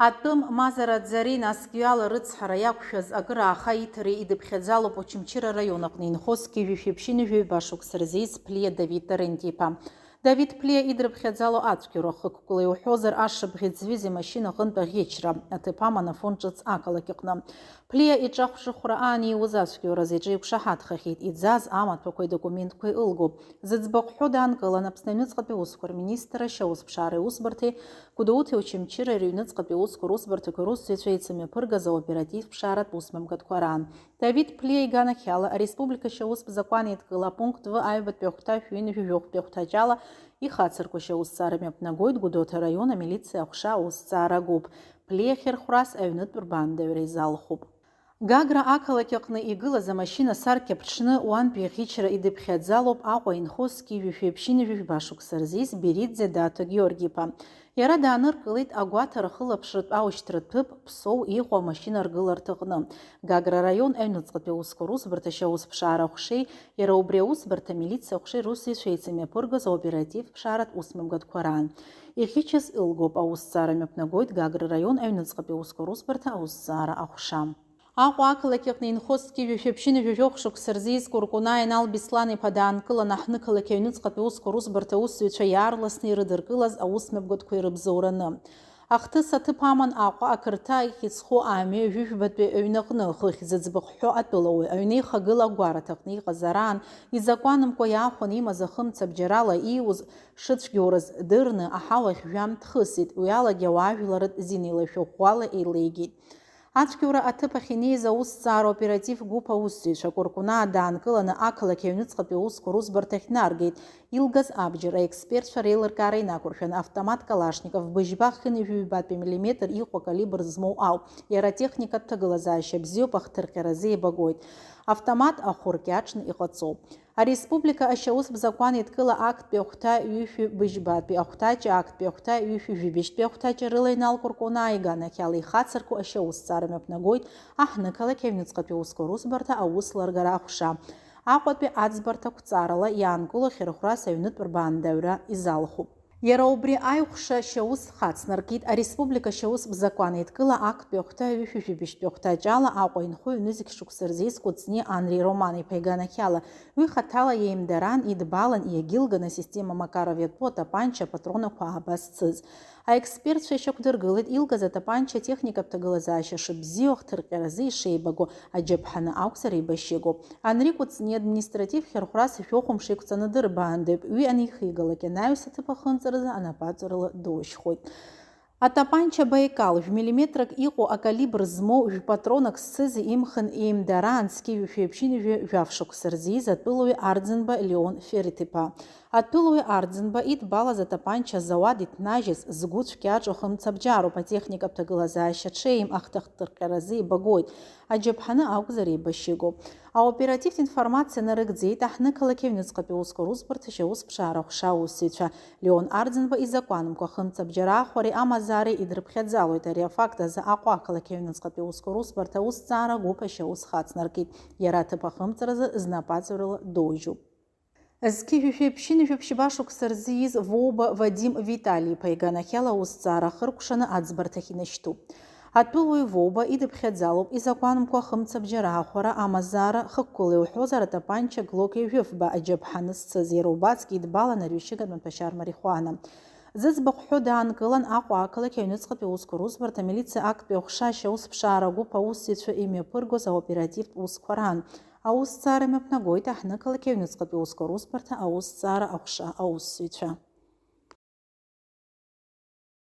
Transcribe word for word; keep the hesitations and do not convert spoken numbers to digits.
Атәым Мазара Ӡари насгьы ала рыцҳара иақәшәаз акыр ааха иҭареи идыԥхьаӡалоуп Очамчыра араион аҟны инхо зқьи жәшәи ԥшьынҩажәи ҩба шықәса рзы ииз Ԥлиа Давид Терентиԥа. Давид Ԥлиа идрыԥхьаӡало ацәгьоура хықәкыла иуҳәозар, ашыбӷь ӡҩыз имашьына аҟынтә аӷьычра аҭыԥ аман Афон ҿыц ақалақь аҟны. Ԥлиа иҿахәҿыхәра аан ииуз ацәгьоуразы иҿы иқәшаҳаҭхахьеит, иӡаз амаҭәақәеи документқәеи ылгоуп. Зыӡбахә ҳәо даанкылан Аԥсны аҩныҵҟатәи аусқәа рминистрра ашьаусԥшаареи аусбарҭеи Гәдоуҭеи Очамчыреи рыҩныҵҟатәи аусқәа русбарҭақәа русзуҩцәа еицымҩаԥыргаз аоперативтә ԥшааратә усмҩаԥгатәқәа раан. Давид Ԥлиа иганахьала ареспублика ашьаус закәан еидкыла апункт В аҩбатәи ахәҭа шәи ҩынҩажәи жәохәтәи ахәҭаҷала ихацырку ашьаусҭҵаара мҩаԥнагоит Гәдоуҭа араион амилициа аҟәша аусҭҵаара агәыԥ. Ԥлиа хьырхәрас аҩнытә рбаандаҩра изалхуп. Гагра ақалақь аҟны игылаз амашьына асаркьа ԥҽны уантәи аӷьычра идыԥхьаӡалоуп Аҟәа инхо зқьи жәшәи ԥшьынҩажәи жәба шықәса рзы ииз Беридзе Даҭо Георги-иԥа. Иара дааныркылеит агәаҭара ахылаԥшратә аушьҭра ҭыԥ Ԥсоу иҟоу амашьына ргыларҭаҟны, Гагра араион аҩныҵҟатәи аусқәа русбарҭа ашьаусԥшаара аҟәшеи иара убри аусбарҭа амилициа аҟәшеи русзуҩцәа еицымҩаԥыргаз аоперативтә ԥшааратә усмҩаԥгатәқәа раан. Иӷьычыз ылгоуп, аусҭҵаара мҩаԥнагоит Гагра араион аҩныҵҟатәи аусқәа русбарҭа аусҭҵаара аҟәша. Аҟәа ақалақь аҟны инхо зқьи жәшәи ԥшьынҩажәи жәохә шықәса рзы ииз Кәыркәынаа Инал Беслан-иԥа даанкылан аҳҭнықалақь аҩныҵҟатәи аусқәа русбарҭа аусзуҩцәа иаарласны ирыдыркылаз аусмҩаԥгатәқәа ирыбзоураны. Ахҭыс аҭыԥ аман Аҟәа ақырҭа ихьӡ зху амҩа ҩажәи жәбатәи аҩнаҟны, хыхь зыӡбахә ҳәо атәылауаҩ аҩнеихагыла агәараҭаҟны иҟазараан, изакәанымкәа иаахәаны имаз ахымцабџьарала ииуз шыцәгьоураз дырны аҳауахь жәамҭ дхысит, уи алагьы ауаажәларратә зина еилашәа ӷәӷәала еилеигеит. Ацәгьоура аҭыԥ ахь инеиз аусҭҵаара оператив гәыԥ аусзуҩцәа Кәыркәынаа даанкыланы ақалақь аҩныҵҟатәи аусқәа русбарҭахь наргеит, илгаз абџьар аекспертцәа реилыркаара инақәыршәан, автомат Калашников быжьба хынҩажәи ҩбатәи миллиметр иҟоу акалибр змоу ауп. Иара атехникатә ҭагылазаашьа бзиоуп, ахҭырҟьаразы еибагоит. Автомат ахәы ркьаҿны иҟаҵоуп. Ареспублика ашьаустә закәан еидкыла актәи ахәҭа ҩышәи быжьбатәи ахәҭаҷ, актәи ахәҭа ҩышәи жәибжьтәи ахәҭаҷ рыла Инал Кәыркәынаа иганахьала ихацырку ашьаусҭҵаара мҩаԥнагоит аҳҭнықалақь аҩныҵҟатәи аусқәа русбарҭа аус лыргара аҟәша. Аҟәатәи аӡбарҭа ақәҵарала иаанкыло хьырхәрас аҩнытә рбаандаҩра изалхуп. Иара убри аиҟәша ашьаус хацнаркит ареспублика ашьаустә закәан еидкыла актәи ахәҭа ҩышәи жәибжьтәи ахәҭаҷ ала Аҟәа инхо ҩнызқь шықәса рзы ииз Кәыҵниа Анри Роман-иԥа иганахьала. Уи хаҭала иеимдараан, идбалан, иагьылган асистема Макаров иатәу атапанча апатронақәа ааба зцыз. Аекспертцәа ишьақәдыргылеит илгаз атапанча атехникатә ҭагылазаашьа шыбзиоу, ахҭырҟьаразы ишеибаго, аџьаԥҳаны акәзар еибашьыгоуп. Анри Кәыҵниа административ хьырхәрас ишәохәамш иқәҵаны дырбаандаҩуп, уи анихигалак анаҩс аҭыԥ ахымҵаразы анапаҵаҩрала доужьхоит. Атапанча Баикал, жәмиллиметрак иҟоу акалибр змоу жәпатронак зцыз имхын еимдараан зқьи жәшәи ԥшьынҩажәи жәаф шықәса рзы ииз атәылауаҩ Арӡынба Леон Ферит-иԥа. Атәылауаҩ Арӡынба идбалаз атапанча азауад иҭнажьыз згәы цәгьаҿу ахымцабџьаруп, атехникатә ҭагылазаашьа ҽеим, ахҭырҟьаразы еибагоит, аџьаԥҳаны акәзар еибашьыгоуп. Аоперативтә информациа нарыгӡеит аҳҭнықалақь аҩныҵҟатәи аусқәа русбарҭа ашьаусԥшаара аҟәша аусзуҩцәа. Леон Арӡынба изакәанымкәа ахымцабџьара аахәареи амазаареи идырԥхьаӡалоит. Ари афакт азы Аҟәа ақалақь аҩныҵҟатәи аусқәа русбарҭа аусҭҵаара агәыԥ ашьаус хацнаркит. Иара аҭыԥ ахымҵаразы знапаҵаҩрала доужьуп. Зқьи жәшәи ԥшьынҩажәи ԥшьба шықәса рзы ииз Воуба Вадим Витали-иԥа иганахьала аусҭҵаара ахыркәшаны аӡбарҭахь инашьҭуп. Атәылауаҩ Воуба идыԥхьаӡалоуп изакәанымкәа ахымцабџьара аахәара, амазаара, хықәкыла иуҳәозар, атапанча Глок ҩажәи фба аџьаԥҳаны зцыз, иара убасгьы идбалан арҩашьыгатә маҭәашьар марихуана. Зыӡбахә ҳәо даанкылан Аҟәа ақалақь аҩныҵҟатәи аусқәа русбарҭа амилициа актәи аҟәша ашьаусԥшаара агәыԥ аусзуҩцәа имҩаԥыргоз аоперативтә усқәа раан. Аусҭҵаара мҩаԥнагоит аҳҭнықалақь аҩныҵҟатәи аусқәа русбарҭа аусҭҵаара аҟәша аусзуҩцәа.